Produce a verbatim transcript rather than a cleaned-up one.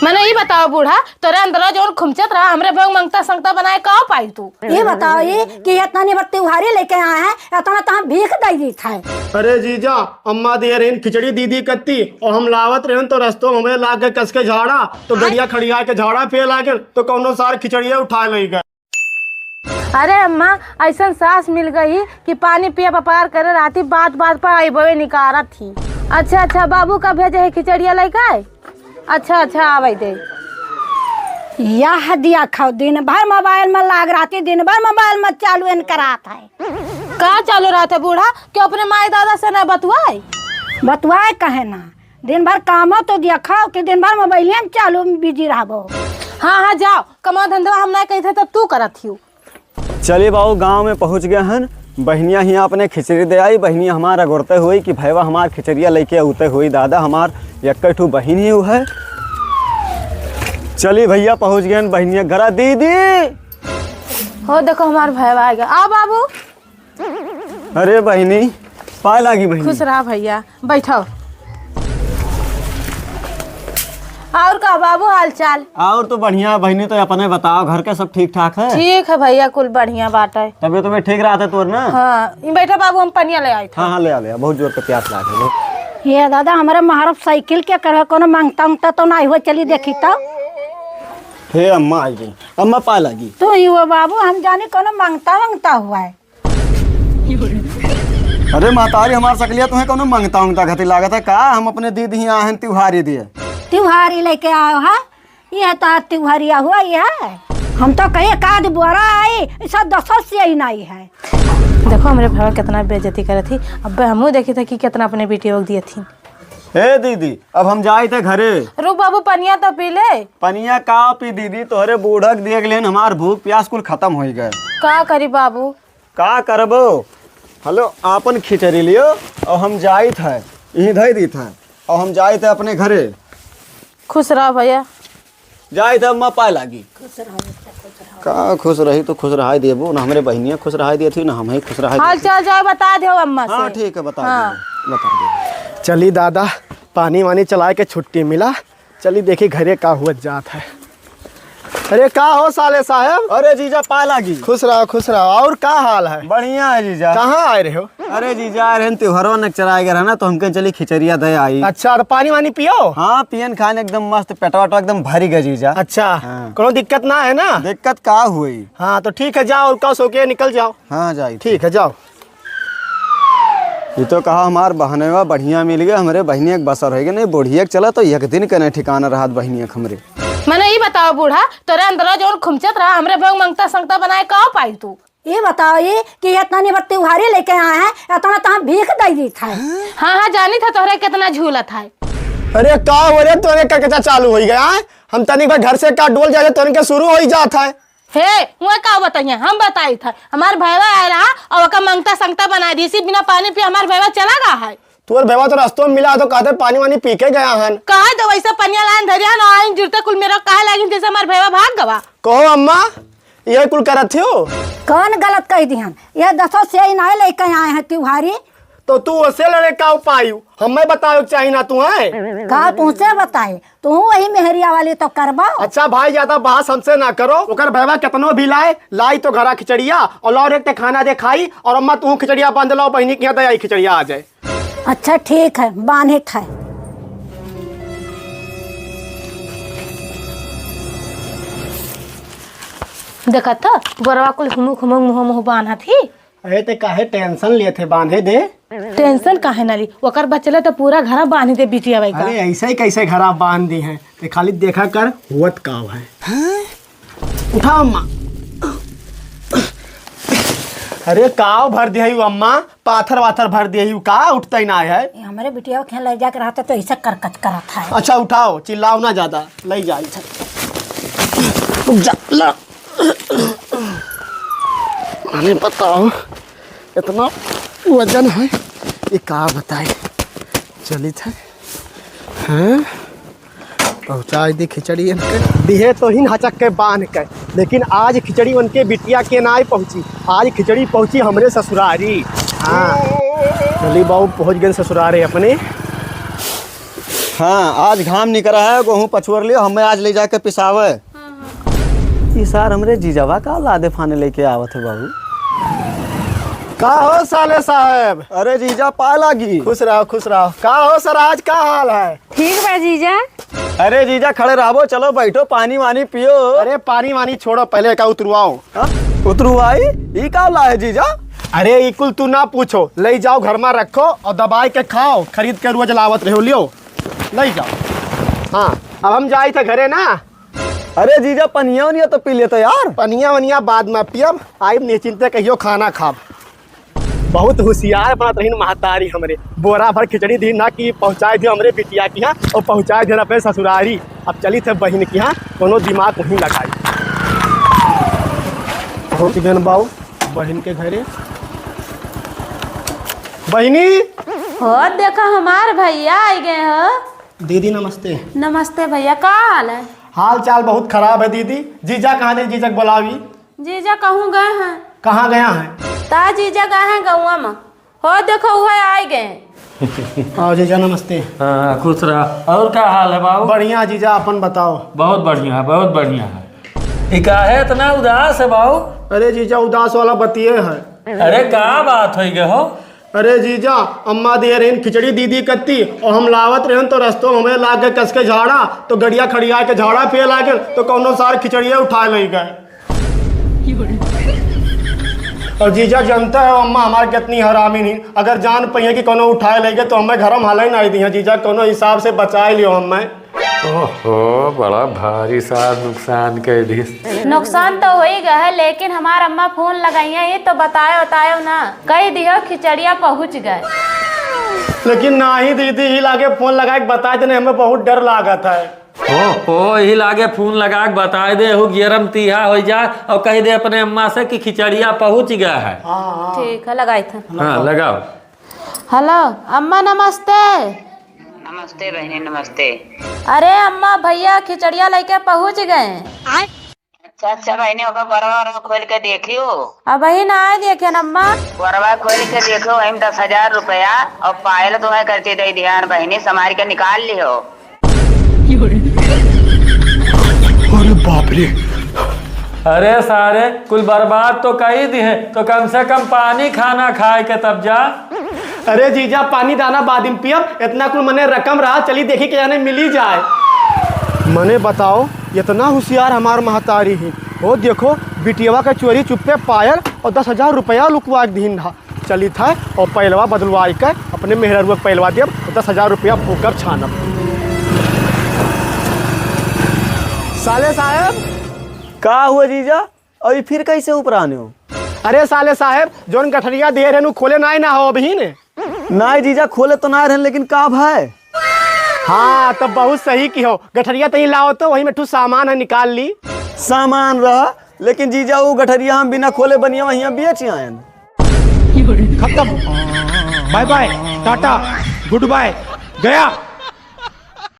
मने ई बताओ बूढ़ा, तोरे अंदर जौन खुमचत रहा, हमरे भग मंगता संगता बनाए का पाई तू? ई बताओ ई कि इतना निबर त्योहारी लेके आए हैं, इतना तो हम भीख दे दी था। अरे जीजा, अम्मा दिए रहन खिचड़ी दीदी कत्ती, और हम लावत रहन तो रस्तों में हमें लाग के कस के झाड़ा, तो गड़िया खड़िया के झाड़ा फेल आ गए, तो कौनो सार खिचड़िया उठा ले गए। अरे अम्मा, ऐसन सास मिल गई कि पानी पिए व्यापार करे रहती, बात बात पर अइबे निकारत थी। अच्छा अच्छा, बाबू का भेजे है खिचड़िया लेके? अच्छा अच्छा, आवे दे। यह दिया खाओ, दिन भर मोबाइल में लाग रहती, दिन भर मोबाइल में चालू इन करात है। का चालू रहत है बूढ़ा? क्यों अपने माई दादा से न बतुआए? बतुआए कहे ना, दिन भर कामो तो देखो कि दिन भर मोबाइलिया में चालू बिजी रहबो। हाँ हाँ, जाओ, कमा धंधा हम ना कही थे तब तू करत हियो। चली बाबू, गाँव में पहुँच गए हन। बहिनिया हियाँ अपने खिचड़ी दे आई। बहिनिया हमार अगोरते हुई कि भैया हमार खिचड़िया लेके अउते हुई। दादा हमार यक्के ठू बहिन ही है। चली भैया, पहुँच गए हन बहिनिया घरा। दीदी, हो देखो हमार भैया आ गया। आओ बाबू। अरे बहिनी, पाए लागी बहिनी। खुश रहा भैया, बैठो। और का बाबू, हाल चाल? और तो बढ़िया बहिनी, तो अपने बताओ, घर के सब ठीक ठाक है? ठीक है भैया, कुल बढ़िया बाटे। तबियत तबियत ठीक रहत है तोर ना? हाँ, ई बैठा बाबू, हम पनिया ले आई थे। हाँ हाँ, ले आ, ले आ, बहुत जोर के प्यास लाग है। ये दादा, हमारे महारब साइकिल के करवा, कोनो मांगता उंगता तो ना हो, चली देखी तो। हे अम्मा आई गई, अम्मा पाए लागी। तू ही वो बाबू, हम जानी कोनो मांगता वांगता हुआ है। अरे महतारी, हमार सकलिया तुम्हें कोनो मंगता उंगता घती लागत है का? हम अपने दीदी हियाँ आए हैं त्योहारी दिए। त्योहारी लेके आयो है? यह तो त्योहारिया हुआ ही है। हम तो कहे एक आध बोरा आई, ई सब दसो से ही नहीं है। देखो हमरे भैया कितना बेइज्जती करत थी। अब हमहू देखी था कि कितना अपने बेटियों को दिए थी। ए दीदी, अब हम जाई थे घरे। रुक बाबू, पनिया तो पी ले। पनिया का पी दीदी, तोहरे बूढ़क देख लेन, हमार भूख प्यास कुल खत्म होई गए। का करी बाबू? का करबो? हेलो, आपन खिचड़ी लियो और हम जाइत है, यहीं धई दीत है और हम जाइत है अपने घरे। खुश रहो भैया। जाइत है, अम्मा पाए लागी। का खुश रही तो खुश रहाई देबो ना, हमरे बहिनिया खुश रहाई देती ना, हम ही खुश रहाई हाल देती। चाल जाए बता दो अम्मा हाँ, से। ठीक है, बता हाँ। देबो, बता देबो। चली दादा, पानी वानी चलाए के छुट्टी मिला। चली देखी घरे का हुआ जात है। अरे का हो साले साहब? अरे जीजा पाए लागी। खुश रहो, खुश रहो। और का हाल है? बढ़िया है जीजा। कहाँ आए रहे हो? अरे जीजा आए रहे त्योहारों ने चराए गए रहे ना, तो हमके चली खिचड़िया दे आई। अच्छा, तो पानी वानी पियो? हाँ, पियन खान एकदम मस्त, पेटवा वेटवा एकदम भरी गए जीजा। अच्छा, हाँ। कोनो दिक्कत ना है ना? दिक्कत का हुई? हाँ, तो ठीक है, जाओ और का सो के निकल जाओ। हाँ, जाई। ठीक है, जाओ। ये तो कहा हमार बहनवा बढ़िया मिल गया, हमरे बहिनिया के बसर होइगे, नहीं बुढ़िया के चला तो एक दिन के नहीं ठिकाना रहत बहिनिया के हमरे। मने ई बताओ बूढ़ा, तोरे अंदर जौन खुमचत रहा, हमरे भग मंगता संगता बनाए का पाई तू? ये बताओ ये कि इतना निबर त्योहारी लेके आए हैं, इतना तो हम भीख दे दी था। हाँ हाँ, जानी था तोहरे कितना झूलत है। अरे का हो रे, तोरे का कचा चालू हो गया है? हम तनिक भर घर से का डोल जाए, तोरे के शुरू हो ही जात है। हे, हुआ का बताइए, हम बताई था, हमार भैया आए रहा और ओका मंगता संगता बना दी, इसी बिना पानी पिए हमार भैया चला गया है। तोर भैया तो रस्तों में मिला तो कहते पानी वानी पी के गया हन। कहे तो वैसे पनिया लाइन धरिया ना, आइन जुड़ते कुल मेरा कहे लागिन जैसे हमार भैया भाग गवा। कहो अम्मा, ये कुल करत थियो? कौन गलत कह दी हन? ये दसो से ही नहीं लेके आए हैं त्योहारी। तो तू ओसे लड़े का उपाय? हमें बतावे के चाही ना तू है? का तुमसे बताए? तू वही मेहरिया वाली तो करबो। अच्छा भाई, ज्यादा बहस हमसे ना करो। ओकर भैया केतनो भी लाए, लाई तो घरा खिचड़िया और लाओ रे ते खाना दे खाई, और अम्मा तू खिचड़िया बांध लाओ, बहिनी के यहाँ दे आई खिचड़िया आ जाए। अच्छा ठीक है, बांधे खाए। देखत ह, गोरवा कुल हुमुक हुमुक मुँह मुँह बांधत ही। अरे ते काहे टेंशन लिए थे, बांधे दे। टेंशन काहे ना ली, ओकर बचले तो पूरा घरा बांध दे बिटिया बाई का। अरे ऐसे ही कैसे घरा बांध दी है, ते खाली देखा कर हुअत का है। हाँ? उठा अम्मा। अरे काव भर दिया यू अम्मा, पाथर वाथर भर दिया यू का, उठता ही ना है। ये हमरे बिटिया के ले जाके रहता तो ऐसा करकच करत है। अच्छा उठाओ, चिल्लाओ ना ज्यादा, ले जा इधर। रुक जा, ला। अरे बताओ, इतना वजन है, ये का बताए। चलित है, हाँ? पहुँचाई दी खिचड़ी इनके। दिहे तो ही हचक के बांध के, लेकिन आज खिचड़ी उनके बिटिया के नाई पहुँची, आज खिचड़ी पहुँची हमरे ससुरारी। हाँ, चली बाबू, पहुँच गए ससुरारे अपने। हाँ, आज घाम निकरा है, गोहूँ पछुअर लियो, हमें आज ले जाके पिसावे। हाँ, हाँ। ई सार हमरे जीजावा का लादे फाने लेके आवत है बाबू। का हो साले साहब? अरे जीजा, पाय लागी। खुश रहो, खुश रहो। का हो सर, आज का हाल है? ठीक बा जीजा। अरे जीजा, खड़े रहबो, चलो बैठो, पानी वानी पियो। अरे पानी वानी छोड़ो, पहले का उतरवाओ। हाँ? उतरवाई? ई का लाए जीजा? अरे ई कुल तू ना पूछो, ले जाओ घर में रखो और दबाई के खाओ, खरीद के रोज लावत रहो, लियो, ले जाओ। हाँ, अब हम जाई थे घरे ना। अरे जीजा, पनिया वनिया तो पी लेते यार। पनिया वनिया बाद में पियब, आइब निश्चिंते कहियो खाना खाब। बहुत होशियार बनत रहिन महतारी हमरे, बोरा भर खिचड़ी दी ना कि पहुँचाए दियो हमरे बिटिया के यहाँ और पहुँचाए दियो अपने ससुरारी। अब चली थे बहिन के यहाँ, कोनो दिमाग वहीं लगाई। पहुँच गए बाऊ बहिन के घरे। बहिनी। हो देखो हमार भैया आ गए हो। दीदी नमस्ते। नमस्ते भैया, का हाल है? हाल चाल बहुत खराब है दीदी। जीजा कहाँ दे, जीजा के बुलावी। जीजा कहूँ गए हैं। कहाँ गया है? ता जीजा गए हैं गौवा में। हो देखो, वह आए गए। आओ जीजा, नमस्ते। हाँ, खुश रहा। और का हाल है बाबू? बढ़िया जीजा, अपन बताओ। बहुत बढ़िया है, बहुत बढ़िया है। ई काहे इतना उदास है बाबू? अरे जीजा, उदास वाला बतिये है। अरे का बात होई गए हो? अरे जीजा, अम्मा दिए रहन खिचड़ी दीदी कत्ती और हम लावत रहन तो रस्तों में हमें लाग गए कस के झाड़ा, तो गड़िया खड़िया के झाड़ा पे लागे तो कौनो सार खिचड़िया उठा ले गए। और जीजा जानता है अम्मा हमार कितनी हरामी नहीं, अगर जान पाइए कि कोनो उठाए ले गए तो हमें घर में हाले नहीं दी है। जीजा कोनो हिसाब से बचाए लियो हमें। ओहो, बड़ा भारी सार नुकसान कर दिस। नुकसान तो हो ही गया है, लेकिन हमार अम्मा फोन लगाई है, ये तो बतायो बतायो ना, कह दियो खिचड़िया पहुँच गए। लेकिन नाही दीदी, ही लागे फोन लगाए के बताए देने, हमें बहुत डर लागत है। ओ, ओ, यही लागे फोन लगा के बताए दे, हु गियरम तीहा हो जा और कह दे अपने अम्मा से कि खिचड़िया पहुँच गया है। हाँ, हाँ। ठीक है, लगाई था। हाँ, लगाओ। हेलो, अम्मा नमस्ते। नमस्ते बहनी, नमस्ते। अरे अम्मा, भैया खिचड़िया लेके पहुँच गए। अच्छा, अच्छा बहनी, ओकर बोरवा, बोरवा खोल के देखियो। अबही ना आए देखे न अम्मा। बोरवा खोल के देखो, वही में दस हजार रुपया और पायल तुम्हें करती दे ध्यान बहनी, संभाल के निकाल लियो। अरे बाप रे। अरे सारे, कुल बर्बाद तो कई दिहे, तो कम से कम पानी खाना खाए के तब जा। अरे जीजा, पानी दाना बाद में पियब, इतना कुल मने रकम रहा, चली देखी के जाने मिली जाए। मने बताओ, इतना होशियार हमार महतारी ही। ओ देखो, बिटियवा के चोरी चुप्पे पायल और दस हजार रुपया लुकवा के दीन रहा। चली था और पैलवा बदलवाई के अपने मेहररुआ के पैलवा दियब, दस हजार रुपया फूकब छानब। साले साहब। का हुआ जीजा? अभी फिर कैसे उपराने हो? अरे साले साहब, जौन गठरिया दे रहे, उ खोले नाई ना हो अभी ने? नाई जीजा, खोले तो ना रहन, लेकिन का भाई? हाँ, तब बहुत सही की हो। गठरिया तहीं लाओ तो, वही में ठू सामान है, निकाल ली। सामान रहा, लेकिन जीजा, वो गठरिया हम बिना खोले बनिया वहीं बेच आयन। खत्म। Bye bye, tata, goodbye, गया।